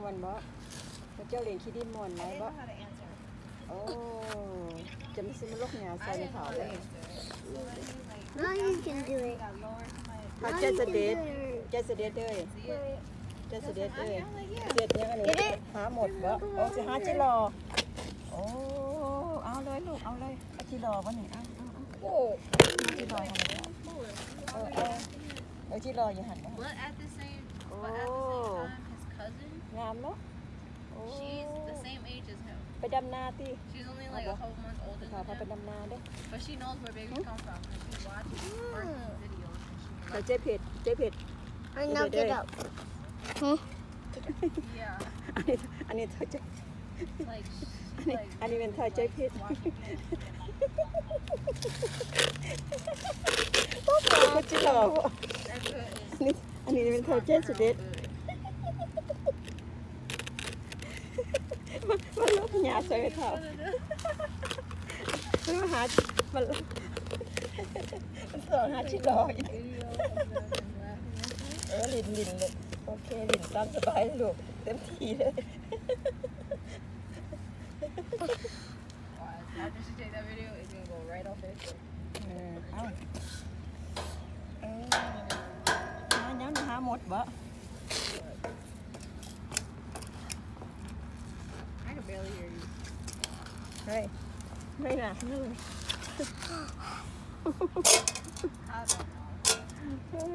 ມ່ວນບໍ່? ເຈົ້າລ້ຽງຂີ້ດິນມ່ວນໄດ້ບໍ່? ໂອ້ ຈະມາຊິມາລົກຫຍ້າໃສ່ແມ່ເຖົ້າເດີ. Now you can do it. Now you can do it. ເຈົ້າສະເດັດເດີ ເຈົ້າສະເດັດເດີ. ເຮັດຫຍັງອັນນີ້? ຫາມົດບໍ່? ໂອ້ ຊິຫາຈິລໍ. ໂອ້ ເອົາເລີຍລູກ ເອົາເລີຍ. ເອົາຈິລໍບໍ່ນີ້? ເອົາ ເອົາ ເອົາ. ໂອ້ ເອົາຈິລໍຢູ່ຫັ້ນ. ໂອ້ ງາມເນາະ. ໂອ້ ໄປດຳນາຕິ? ພາໄປດຳນາເດີ. ເຂົາໃຈເຜັດ ໃຈເຜັດ. ອັນນີ້ເຂົາໃຈ ອັນນີ້ເຂົາໃຈ ອັນນີ້ ອັນນີ້ແມ່ນເຂົາໃຈເຜັດ. ເຂົາຈິລໍບໍ່? ອັນນີ້ ອັນນີ້ແມ່ນເຂົາໃຈສະເດັດ. ມັນ ມັນລົກຫຍ້າໃສ່ແມ່ເຖົ້າ. ມັນມາຫາ ມັນ ມັນສ່ອງຫາຈິລໍ. ເອີ ຫຼິ້ນ ຫຼິ້ນເລີຍ. ໂອເຄ ຫຼິ້ນຕາມສະບາຍລູກ ເຕັມທີ່ເລີຍ. After she take that video, it's gonna go right on Facebook. ເອີ ເອົ້າ ເອີ ຫາຫຍັງ? ຫາມົດບໍ່? I can barely hear you. ເຮີ້ຍ ເຮີ້ຍນະ ເຮີ້ຍ. I don't know.